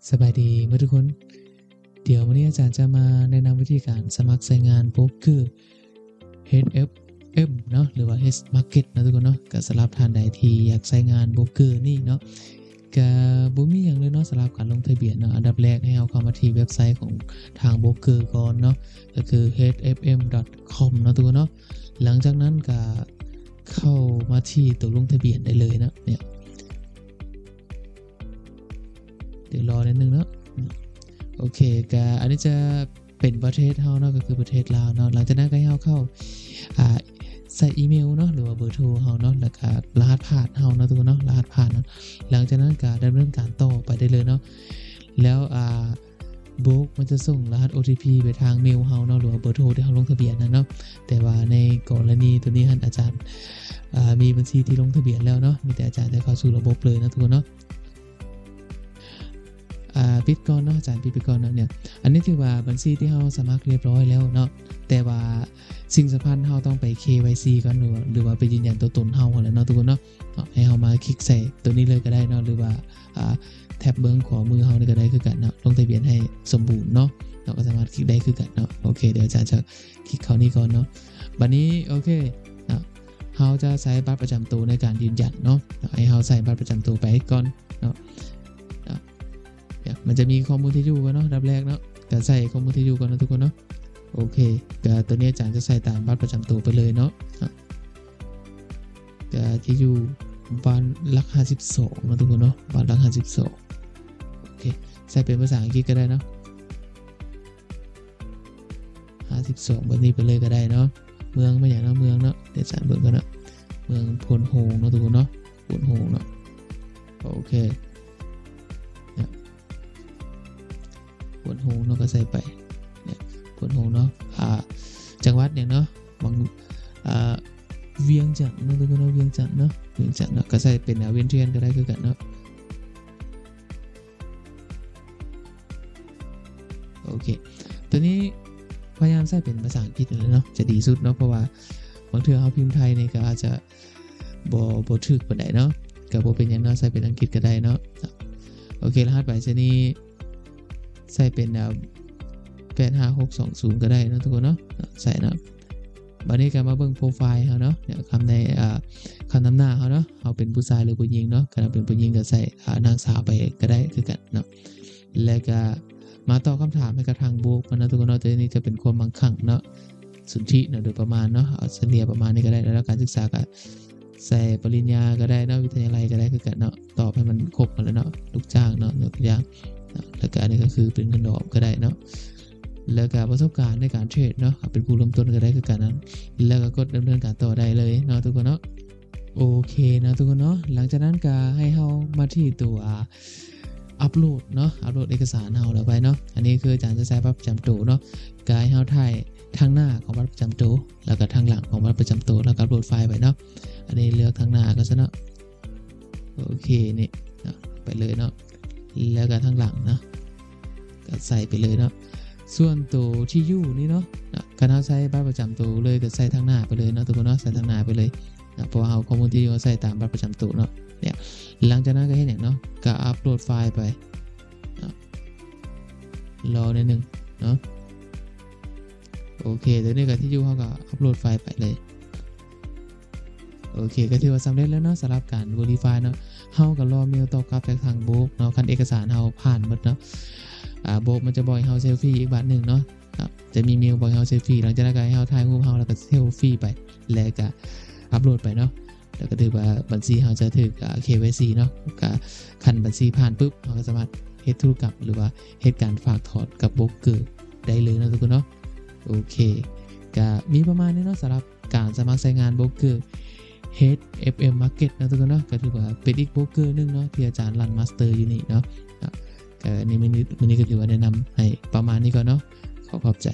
ສະບາຍດີໝົດທຸກຄົນ. ດຽວມື້ນີ້ອາຈານຈະມາແນະນຳວິທີການສະໝັກໃຊ້ງານໂບຣກເກີ ເຮັດ ເອັຟ ເອັມ ເນາະ ຫຼືວ່າ ເຮັດ ມາເກັດ ເນາະທຸກຄົນເນາະ. ກໍສຳລັບທ່ານໃດທີ່ຢາກໃຊ້ງານໂບຣກເກີນີ້ເນາະ ກໍບໍ່ມີຫຍັງເລີຍເນາະ ສຳລັບການລົງທະບຽນເນາະ. ອັນດັບແລກໃຫ້ເຮົາເຂົ້າມາທີ່ເວັບໄຊຂອງທາງໂບຣກເກີກ່ອນເນາະ ກໍຄື ເຮັດ ເອັຟ ເອັມ ດອດ ຄອມ ເນາະທຸກຄົນເນາະ. ຫຼັງຈາກນັ້ນກໍເຂົ້າມາທີ່ໂຕລົງທະບຽນໄດ້ເລີຍເນາະ ເນຍ ດຽວລໍໜ້ອຍໜຶ່ງເນາະ. ໂອເຄ ກະອັນນີ້ຈະເປັນປະເທດເຮົາເນາະ ກໍຄືປະເທດລາວເນາະ. ຫຼັງຈາກນັ້ນກໍໃຫ້ເຮົາເຂົ້າ ອ່າ ໃສ່ອີເມວເນາະ ຫຼືວ່າເບີໂທເຮົາເນາະ ແລ້ວກະລະຫັດຜ່ານເຮົາເນາະ ທຸກຄົນເນາະ ລະຫັດຜ່ານເນາະ. ຫຼັງຈາກນັ້ນກະດຳເນີນການຕໍ່ໄປໄດ້ເລີຍເນາະ. ແລ້ວ ອ່າ ໂບຣກມັນຈະສົ່ງລະຫັດ ໂອ ທີ ພີ ໄປທາງເມວເຮົາເນາະ ຫຼືວ່າເບີໂທທີ່ເຮົາລົງທະບຽນນັ້ນເນາະ. ແຕ່ວ່າໃນກໍລະນີໂຕນີ້ຫັ້ນ ອາຈານ ອ່າ ມີບັນຊີທີ່ລົງທະບຽນແລ້ວເນາະ ມີແຕ່ອາຈານຈະເຂົ້າສູ່ລະບົບເລີຍເນາະ ທຸກຄົນເນາະ. ອ່າ ປິດກ່ອນເນາະ ອາຈານປິດໄປກ່ອນເນາະ. ເນຍ ອັນນີ້ຖືວ່າບັນຊີທີ່ເຮົາສະໝັກລຽບຮ້ອຍແລ້ວເນາະ ແຕ່ວ່າສິ່ງສຳຄັນເຮົາຕ້ອງໄປ ເຄ ວາຍ ຊີ ກ່ອນ ຫຼືວ່າ ຫຼືວ່າໄປຢືນຢັນຕົວຕົນເຮົາຫັ້ນແຫຼະເນາະ ທຸກຄົນເນາະ. ເນາະ ໃຫ້ເຮົາມາຄລິກໃສ່ໂຕນີ້ເລີຍກໍໄດ້ເນາະ ຫຼືວ່າ ອ່າ ແທັບເບື້ອງຂວາມືເຮົານີ້ກໍໄດ້ຄືກັນເນາະ ລົງທະບຽນໃຫ້ສົມບູນເນາະ. ເຮົາກໍສາມາດຄລິກໄດ້ຄືກັນເນາະ. ໂອເຄ ດຽວອາຈານຈະຄລິກເຂົ້ານີ້ກ່ອນເນາະ. ບັດນີ້ ໂອເຄ ເນາະ ເຮົາຈະໃຊ້ບັດປະຈຳໂຕໃນການຢືນຢັນເນາະ. ໃຫ້ເຮົາໃສ່ບັດປະຈຳໂຕໄປກ່ອນເນາະ. ເນຍ ມັນຈະມີຂໍ້ມູນທີ່ຢູ່ກ່ອນເນາະ ອັນດັບແລກເນາະ ກະໃສ່ຂໍ້ມູນທີ່ຢູ່ກ່ອນເນາະ ທຸກຄົນເນາະ. ໂອເຄ ກະໂຕນີ້ອາຈານຈະໃສ່ຕາມບັດປະຈຳໂຕໄປເລີຍເນາະ. ກະທີ່ຢູ່ບ້ານຫຼັກຫ້າສິບສອງເນາະ ທຸກຄົນເນາະ ບ້ານຫຼັກຫ້າສິບສອງ. ໂອເຄ ໃສ່ເປັນພາສາອັງກິດກໍໄດ້ເນາະ ຫ້າສິບສອງ ແບບນີ້ໄປເລີຍກໍໄດ້ເນາະ. ເມືອງແມ່ນຫຍັງເນາະ ເມືອງເນາະ ດຽວອາຈານເບິ່ງກ່ອນເນາະ. ເມືອງໂພນໂຮງເນາະ ທຸກຄົນເນາະ ໂພນໂຮງເນາະ. ໂອເຄ ເນຍ ໂພນໂຮງເນາະ ກໍໃສ່ໄປ ເນຍ ໂພນໂຮງເນາະ. ອ່າ ຈັງຫວັດຫຍັງເນາະ ຫວັງ ອ່າ ວຽງຈັນເນາະ ທຸກຄົນເນາະ ວຽງຈັນເນາະ ວຽງຈັນເນາະ. ກໍໃສ່ເປັນ ອ່າ ວຽນທຽນກໍໄດ້ຄືກັນເນາະ. ໂອເຄ ໂຕນີ້ພະຍາຍາມໃຊ້ເປັນພາສາອັງກິດຫັ້ນແຫຼະເນາະ ຈະດີສຸດເນາະ ເພາະວ່າບາງເທື່ອເຮົາພິມໄທນີ້ກໍອາດຈະ ບໍ່ ບໍ່ຖືກປານໃດເນາະ ກໍບໍ່ເປັນຫຍັງເນາະ ໃສ່ເປັນອັງກິດກໍໄດ້ເນາະ. ໂອເຄ ລະຫັດປາຍສະນີໃສ່ເປັນ ເອີ່ ແປດຫ້າຫົກສອງສູນກໍໄດ້ເນາະ ທຸກຄົນເນາະ ໃສ່ເນາະ. ບາດນີ້ກໍມາເບິ່ງໂປຣໄຟເຮົາເນາະ ຄຳໃນ ເອີ່ ຄຳນຳໜ້າເຮົາເນາະ ເຮົາເປັນຜູ້ຊາຍ ຫຼື ຜູ້ຍິງເນາະ. ຄັນເຮົາເປັນຜູ້ຍິງກໍໃສ່ ອາ ນາງສາວໄປກໍໄດ້ຄືກັນເນາະ. ແລ້ວກໍມາຕອບຄຳຖາມໃຫ້ກັບທາງໂບຣກມັນເນາະ ທຸກຄົນເນາະ. ໂຕນີ້ຈະເປັນຄວາມມັງຄັງເນາະ ສຸນທິເນາະ ໂດຍປະມານເນາະ ເອົາສະເລ່ຍປະມານນີ້ກໍໄດ້. ແລ້ວການສຶກສາກໍໃສ່ປະລິນຍາກໍໄດ້ເນາະ ວິທະຍາໄລກໍໄດ້ຄືກັນເນາະ. ຕອບໃຫ້ມັນຄົບຫັ້ນແຫຼະເນາະ ລູກຈ້າງເນາະ ຍົກຕົວຢ່າງເນາະ. ແລ້ວກະອັນນີ້ກໍຄືເປັນເງິນດອມກໍໄດ້ເນາະ. ແລ້ວກະປະສົບການໃນການເທຣດເນາະ ເອົາເປັນຜູ້ເລີ່ມຕົ້ນກໍໄດ້ຄືກັນເນາະ. ແລ້ວກໍກົດດຳເນີນການຕໍ່ໄດ້ເລີຍເນາະ ທຸກຄົນເນາະ. ໂອເຄເນາະ ທຸກຄົນເນາະ. ຫຼັງຈາກນັ້ນກໍໃຫ້ເຮົາມາທີ່ຕົວ ອາ ອັບໂຫຼດເນາະ ອັບໂຫຼດເອກະສານເຮົາລະໄປເນາະ. ອັນນີ້ຄືອາຈານຈະໃສ່ບັດປະຈຳໂຕເນາະ ກໍໃຫ້ເຮົາຖ່າຍທາງໜ້າຂອງບັດປະຈຳໂຕ ແລ້ວກໍທາງຫຼັງຂອງບັດປະຈຳໂຕ ແລ້ວກໍອັບໂຫຼດໄຟລ໌ໄປເນາະ. ອັນນີ້ເລືອກທາງໜ້າກ່ອນຊະເນາະ. ໂອເຄ ນີ້ເນາະ ໄປເລີຍເນາະ ແລ້ວກໍທາງຫຼັງເນາະ ກໍໃສ່ໄປເລີຍເນາະ. ສ່ວນໂຕທີ່ຢູ່ນີ້ເນາະ ເນາະ ຄັນເຮົາໃຊ້ບັດປະຈຳໂຕເລີຍ ກໍໃສ່ທາງໜ້າໄປເລີຍເນາະ ທຸກຄົນເນາະ ໃສ່ທາງໜ້າໄປເລີຍເນາະ ເພາະວ່າເຮົາ ຂໍ້ມູນທີ່ຢູ່ເຮົາໃສ່ຕາມບັດປະຈຳໂຕເນາະ. ເນຍ ຫຼັງຈາກນັ້ນກໍເຮັດຫຍັງເນາະ ກໍອັບໂຫຼດໄຟລ໌ໄປເນາະ ລໍໜ້ອຍໜຶ່ງເນາະ. ໂອເຄ ຕອນນີ້ກໍທີ່ຢູ່ເຮົາກໍອັບໂຫຼດໄຟລ໌ໄປເລີຍ. ໂອເຄ ກໍຖືວ່າສຳເລັດແລ້ວເນາະ ສຳລັບການເວຣີຟາຍເນາະ. ເຮົາກໍລໍເມວຕອບກັບຈາກທາງໂບຣກເນາະ ຄັນເອກະສານເຮົາຜ່ານໝົດເນາະ. ອາ ໂບຣກມັນຈະບອກໃຫ້ເຮົາເຊລຟີອີກບາດໜຶ່ງເນາະ ຈະມີເມວບອກໃຫ້ເຮົາເຊລຟີ. ຫຼັງຈາກນັ້ນກໍໃຫ້ເຮົາຖ່າຍຮູບເຮົາ ແລ້ວກໍເຊລຟີໄປ ແລ້ວກໍອັບໂຫຼດໄປເນາະ. ແລ້ວກໍຖືວ່າບັນຊີເຮົາຈະຖືກ ເຄວາຍຊີ ເນາະ. ກໍຄັນບັນຊີຜ່ານປຶບ ເຮົາກໍສາມາດເຮັດທຸລະກຳ ຫຼືວ່າເຮັດການຝາກຖອນກັບໂບຣກເກີໄດ້ເລີຍເນາະ ທຸກຄົນເນາະ. ໂອເຄ ກໍມີປະມານນີ້ເນາະ ສຳລັບການສະໝັກໃຊ້ງານໂບຣກເກີ ເຮັດ ເອັຟ ເອັມ ມາເກັດ ເນາະ ທຸກຄົນເນາະ. ກໍຖືວ່າເປັນອີກໂບຣກເກີໜຶ່ງເນາະ ທີ່ອາຈານລັນມາສເຕີຢູ່ນີ້ເນາະ. ກໍນີ້ ມື້ນີ້ ມື້ນີ້ກໍຖືວ່າແນະນຳໃຫ້ປະມານນີ້ກ່ອນເນາະ. ຂໍຂອບໃຈ.